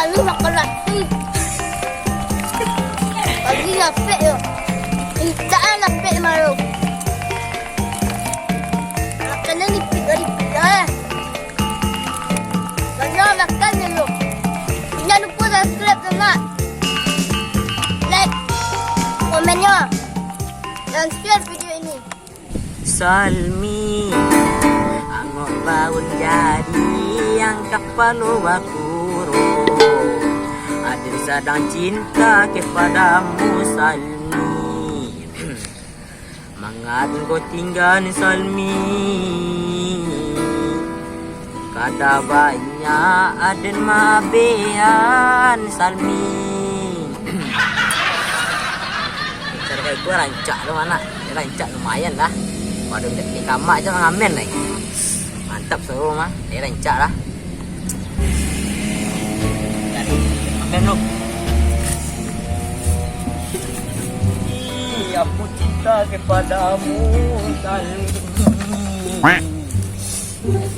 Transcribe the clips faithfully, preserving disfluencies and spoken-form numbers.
Anu makan nasi. Pagi lapek yo. Intak lapek malu. Makanan dipik-dipik lah. Banyak makan dulu. Jangan lupa subscribe sama like, komennya, dan share video ini. Salmi, angok baun jariang kapalo bakuro. Aden sadang cinta kepadamu, Salmi. Mangat engkau tinggan, Salmi. Kada banyak aden mabean, Salmi. Cara kayak gua rancak tu, anak. Dia rancak lumayan lah. Waduh, minta pilih kamak aja ngamen nih. Mantap suruh mah. Dia rancak lah. Ngamen lu. Ih, aku cinta kepadamu, Salmi.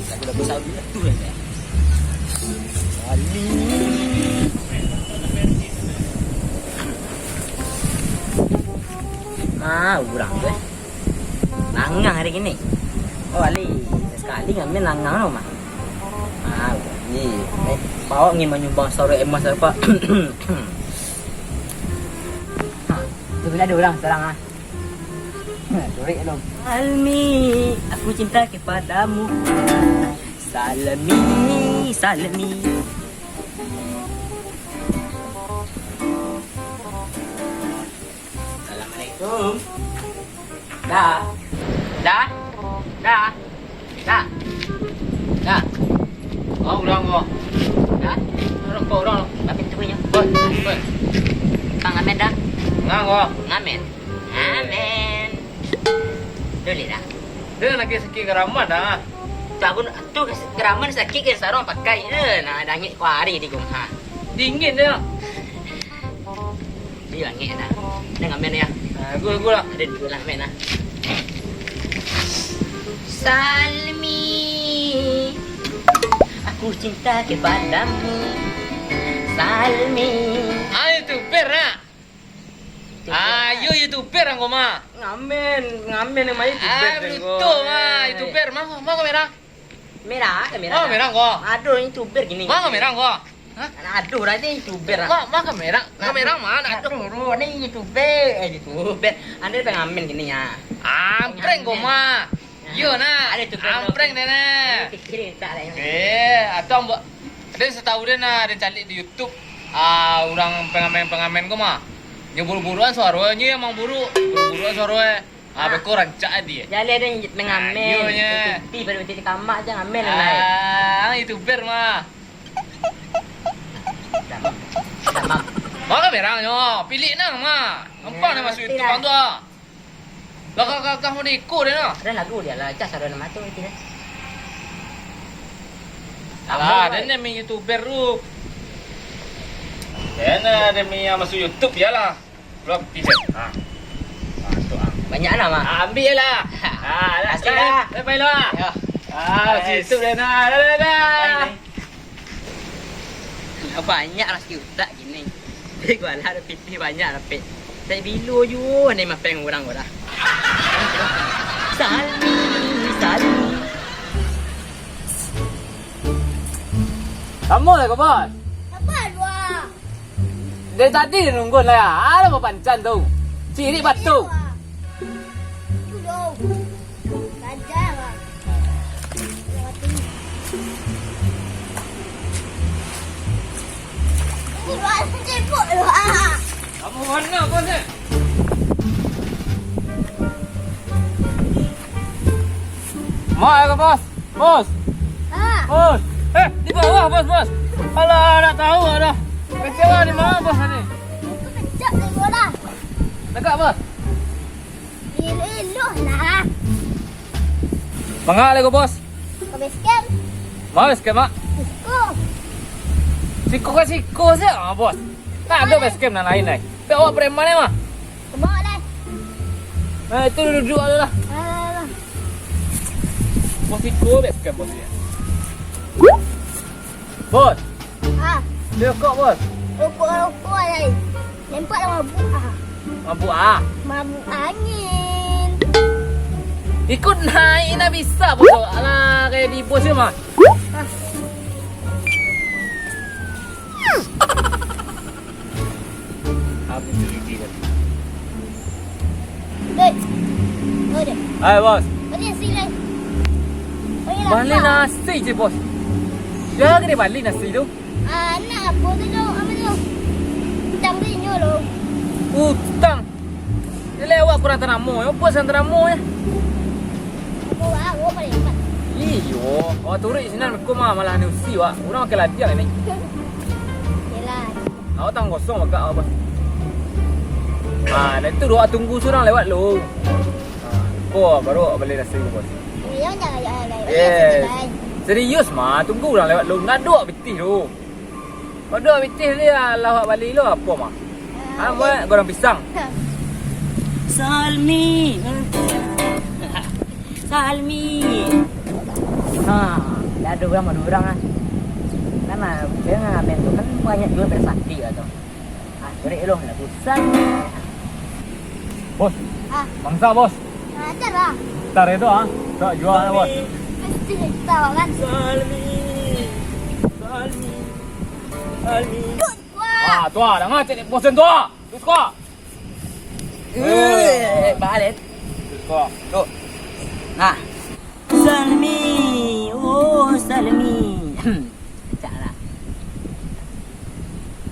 Lagu-lagu Saudi tu lah, ya. Wali. Ah, urang tu, eh. Langang hari kini. Oh, Wali. Sekali ngamen langang tu, mah. Ah, Wali. Eh, bawa ngin manyumbang saruik emas apa? Ha, tu bila ada urang sekarang, ah. Nah, curik tu. Almi, aku cinta kepadamu. Salami, Salami. Assalamualaikum. Dah. Dah. Dah. Dah. Dah. Oh, urang ko. Dah. Rokok urang. Tapi tu punya. Bos, bos. Bang Amin dah. Ngah ko. Ngamen. Amin. Boleh dah. Dia lagi sakit garaman dah. Tu aku tu garaman sakit kan sarong pakai. Eh, nah dangik kuari di rumah. Dingin dia. Dia angek dah. Dia ngamen ya. Ah, gua gua lah. Ada dua lah ngamen lah. Salmi, aku cinta kepadamu. Salmi. Ah, youtuber nak. Ayo youtuber angko mah. Ngamen, ngamen yang main youtuber. Ah, betul mah youtuber. Mah, mah kamera. Merah, kamera. Oh, merah ko. Aduh, youtuber gini. Mah kamera ko. Hah? Aduh, dah ni youtuber lah. Mah, mah kamera. Kamera mana? Aduh, ni youtuber, eh youtuber. Anda pengamen gini ya. Ampreng ko mah. Yo nah. Ada youtuber. Ampreng deh nah. Kecil tak lah. Eh, atau ambo. Ada setahu deh nah, ada calik di YouTube. Ah, urang pengamen-pengamen ko mah. Nyo buru-buruan suaronyo emang buru. Buru-buruan suaro eh. Ah, beko rancak adi eh. Jadi ada yang mengamen. Iyo nya. Piti baru piti kamak je ngamen lah. Ah, youtuber mah. Damam. Damam. Mah kamera nyo, pilih nang mah. Gampang nak masuk YouTube tu ah. Lah kau kau kau di iko dia nah. Ada lagu dia lah, cas ada nama tu itu dah. Alah, ada ni main youtuber tu. Dia nah ada main yang masuk YouTube ya lah. Belum tidur. Ha. Ha, tu ah. Banyak lah mah. Ah, ambil lah. Ha, lah. Kasih lah. Bye bye lah. Ya. Ah, masuk YouTube dia nah. Dah dah dah. Banyak lah si utak gini. Tapi gua lah ada pipih banyak lah pek. Tapi bilo ju ni mapeng urang gua dah. Salmi, Salmi. Kamu lah kau bos. Apa dua? Dari tadi dia nunggu lah ya. Alah bapancan tu. Cirik batu. Itu dong. Ganjang lah. Ini baru sibuk lah. Kamu mana bos eh? Mau ya bos? Bos. Ah. Bos. Eh, di bawah bos, bos. Alah, nak tahu dah. Kecewa di mana bos tadi? Itu kejap dari bola. Tegak bos. Elok-elok lah. Mangga lego bos. Ke basecamp. Mau basecamp mak? Siko. Siko ka siko se ah bos. Tak ada basecamp nan lain lai. Tapi awak preman eh mah. Kemau lai. Nah itu duduk ada lah. Alah. Bos siko basecamp bos dia. Bos. Ah. Beli rokok, Bos. Rokok, rokok, lai. Nampak lah mabuk, ah. Mabuk, ah? Mabuk angin. Ikut naik, nak bisa, Bos. Alah, kayak di Bos ni mah. Ah. Habis tu gigi dah. Dek. Oh, dek. Hai, Bos. Bali nasi, dek. Oh, iya, Bali lapar. Nasi je, Bos. Ya, kena bali nasi tu. Ah, nak apa tu, Dok? Apa tu? Utang beli nyo lo. Utang? Ni lewat kurang tanamo, apa sang tanamo, ya? Aku, aku paling hebat. Iyo, awak turuik sinan, ko mah malah ni usi, wak. Urang makai ladiang ni. Yelah. Awak tangan kosong bagak awak, Bos. Ah, dah tu doa tunggu surang lewat lo. Ah, ko baru awak bali nasi, Bos. Iyo, jangan, jangan, jangan. Eh, serius mah, tunggu urang lewat lo. Ndak ado awak pitih tu. Ndak ado awak pitih dia, lah awak bali lo apa mah? Ah, buat goreng pisang. Salmi. Salmi. Ha, dah ada urang, ada urang ah. Kan ah, dia ngamen tu kan banyak juga bersakti lah tu. Ah, korek dulu, nak bosan. Bos. Ah. Bangsa, Bos. Ajar lah. Ntar itu ah, tak jual, Bos. Mesti kita kan. Salmi. Salmi. Salmi. Wah. Ah, tu ah, dengar cek bosan tu ah. Terus kau. Eh, balik. Terus kau. Tu. Nah. Salmi, oh Salmi. Cak lah.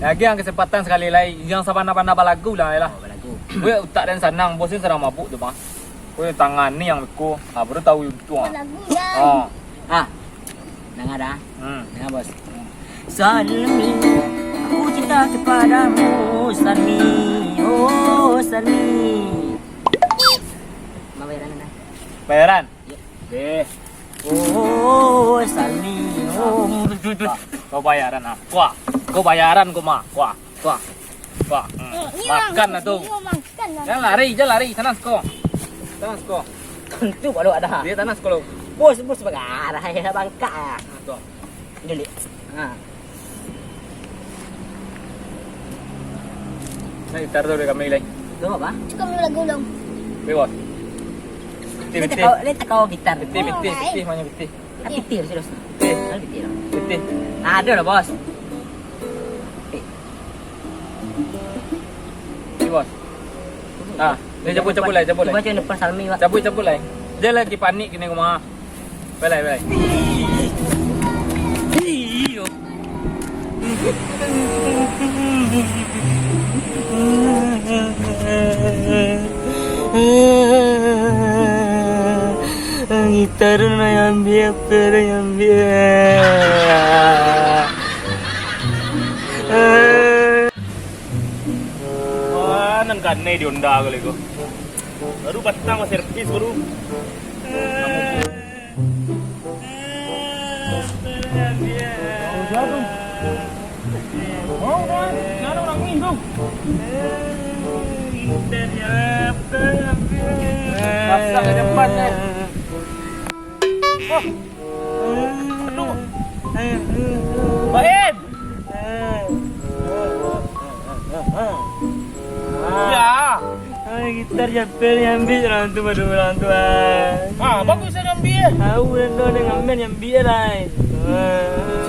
Lagi ang kesempatan sekali lai, yang sapandai-pandai balagu lah, lah. Oh, balagu. Buek utak den sanang, Bos ni sadang mabuk tu, Bang. Ko tangan ni yang beko, ha, baru tahu untung, ah. Balagu, Bang. Ah. Ah. Dengar dah. Hmm. Dengar, Bos. Salmi, aku cinta kepadamu, Salmi, oh Salmi. Ma bayaran dah? Bayaran? Yo. Eh. Oh, Salmi, oh. Kau bayaran ah. Kuah. Kau bayaran kau mah. Kuah. Kuah. Kuah. Hmm. Eh, ni makan lah tu. Ni makan lah. Jangan lari, jangan lari. Tanang siko. Tanang siko. Tentu kalau ada. Dia tanang siko lo. Bos, bos bagarah ya bangkak ya. Nah, tu. Jeli. Ha. Nah, gitar tu dari kami lain. Tu apa? Cukup dulu lagu dong. Bebas. Pitih, pitih. Letak kau, letak kau gitar. Pitih, pitih, pitih, mana pitih? Ah, pitih, serius. Pitih. Ah, pitih lah. Pitih. Ada lah, Bos. Pitih. Ni, Bos. Ah, ni cabut, cabut lai, cabut lai. Cuba cek depan Salmi, Wak. Cabut, cabut lai. Dia lagi panik kini rumah. Balai, balai. Iyo. Gitar nan ambiak, apa nan ambiak? Wah, nan kanai di Honda kali ko. Baru patang servis baru. Masak ka jamban, eh. Wah. Aduh. Baim. Ya. Ai, gitar capek ni ambiak urang tu, baru urang tu, ai. Ah, bagus lah ambiak. Tahu dah tu, dah ngamen ambiak lah, ai.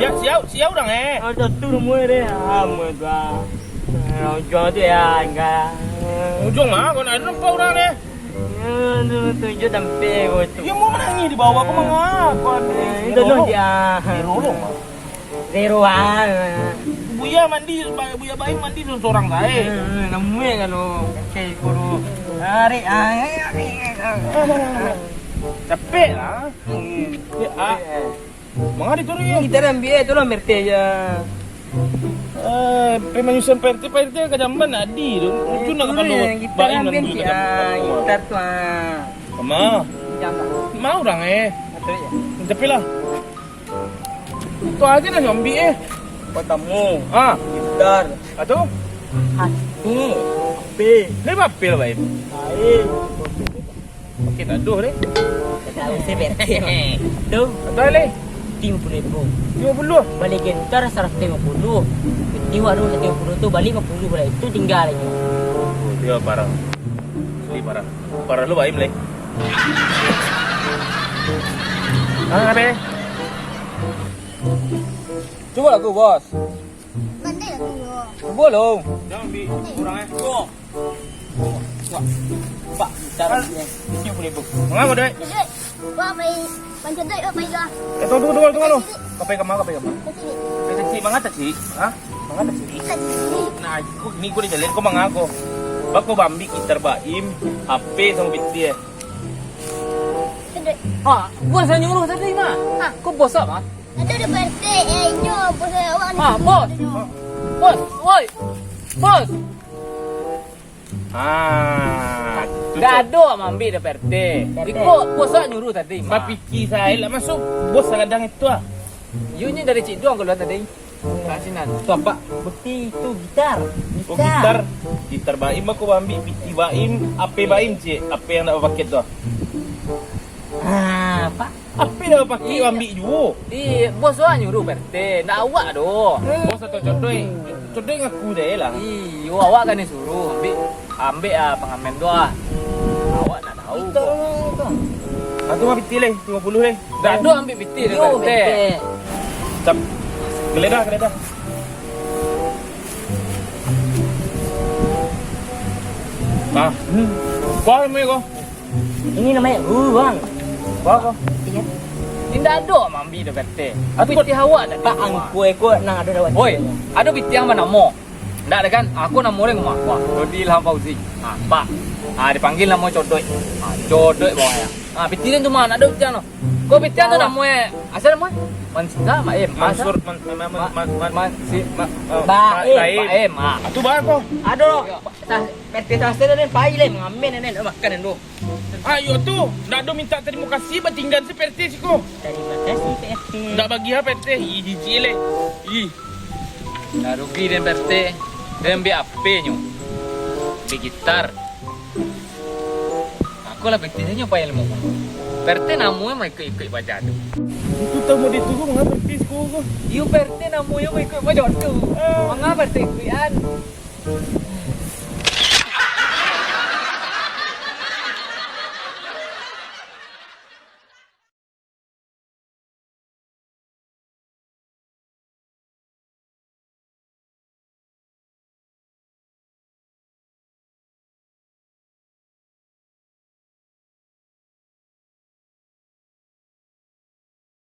Siap, siap, siap urang, eh. Ah, satu rumah dia. Ah, rumah tu, ah. Ah, ujung tu ya, enggak. Ujung mah, kau nak nampak urang deh. Ya, tu, tu, tunjuk tampil kau tu. Ya, mau menangis di bawah, kau mangapa? Eh, itu dong dia. Di lorong, mah. Zero ah. Buya mandi, Buya Baim mandi sorang-sorang sae. Eh, namuah kalau kacau iko tu. Tarik ah. Capek lah. Ya, ah. Manga diturun ya? Kita dah ambil, tolong berteh je. Eh, pemanyusan P R T, P R T ka jamban tadi tu. Itu nak kepala kita Baim dan ambil Buya dia, ka jamban. Gitar tu ah. Sama. Jamban. Mau orang eh. Betul ya? Tapi lah. Tu aja dah nyambi eh. Pertama, ah, gitar. Atau? Hati. P. Ni apa P lah, Baim? Air. Okey, tak aduh deh. Tak usah berhenti. Tu. Atau leh? Limo puluah ribu. Limo puluah? Bali gitar saratuih limo puluah. Piti wak tu saratuih limo puluah tu, bali limo puluah baliak. Itu tingga lai. Iyo, parah. Asli parah. Parah lu, Baim, lai. Ah, apo? Cubo lagu, Bos. Pandai lagu, yo. Cubo lo. Jan ambiak urang, eh. Pak, gitar ni. Limo puluah ribu. Manga ko, Dek? Dek, wak pai mancadai, wak pai lah. Eh, tunggu, tunggu, tunggu, tunggu. Ka pai ka ma, ka pai ka ma? Ka sini. Ka sini, manga tadi? Ha? Manga tadi? Ka sini. Nah, ko, ni ko di jalan, ko manga ko? Bako baambiak gitar Baim, H P samo piti, eh. Dek. Ha, bos lah nyuruah tadi, mah. Ha. Ko bos mah? Ado di P R T, eh, inyo bos awak ni. Ha, bos. Bos, woi. Bos. Ah, tu, ndak tu. Ado maambiak dari P R T. P R T. Iko bos awak nyuruah tadi, mah. Bapikir sae lah, masuak bos sagadang itu ah. Iyo nyo dari Cik Duang kalua tadi. Ka sinan. Tu apo? Bukti tu gitar. Oh, gitar. Gitar. Gitar Baim bako baambiak, piti Baim, H P Baim, ciek. H P nan ndak bapakai tu. Ah, Pak. H P nan bapakai ambiak juo. Di bos awak nyuruah P R T, ndak awak doh. Bos atau Codoik? Codoik ngaku se lah. Iyo, awak kan disuruah ambiak, ambiak ah pangamen tu ah. Awak ndak tahu. Itu ko. Ah, tu mah piti lai, limo puluah lai. Ndak ado ambiak piti dari P R T. Yo, P R T. Cap. Geledah, geledah. Ah. Hmm. Kuah namonyo ko? Ini namonyo uang. Kuah ko? Iyo. Indak ado maambiak dari P R T. Atu piti awak tadi. Pak, angku iko nan ado dalam. Woi, ado piti nan banamo. Ndak ado kan? Ako namo den mah. Wah, Dodi Ilham Fauzi. Ha, Pak. Ha, dipanggia namo Codoik. Ha, Codoik bawah ya. Ha, piti den tu mah, ndak ado piti den tu. Ko piti den tu namo e, asa namo e? Mansur, Maim. Mansur, Man-, Man-, Man-, Ma-, Man-, Man-, Man-, si, Ma-, eh, Baim. Baim. Baim, ha. Atu ba ko? Ado. Sa-, P R T sastra den pai lai mangamen den, makan den tu. Ayo tu, ndak ado minta tarimo kasih, batinggan se P R T siko. Tarimo kasih, P R T. Ndak bagiah P R T, ih, jijik lai. Ih. Lah rugi den P R T. Den ambiak H P nyo. Ambiak gitar. Ako lah P R T nyo pai limo puluah. P R T namo e mah ikuik-ikuik paja tu. Itu tamu di tu, manga P R T siko ko? Iyo, P R T namo e mah ikuik paja tu. Ah. Manga P R T ikuikan.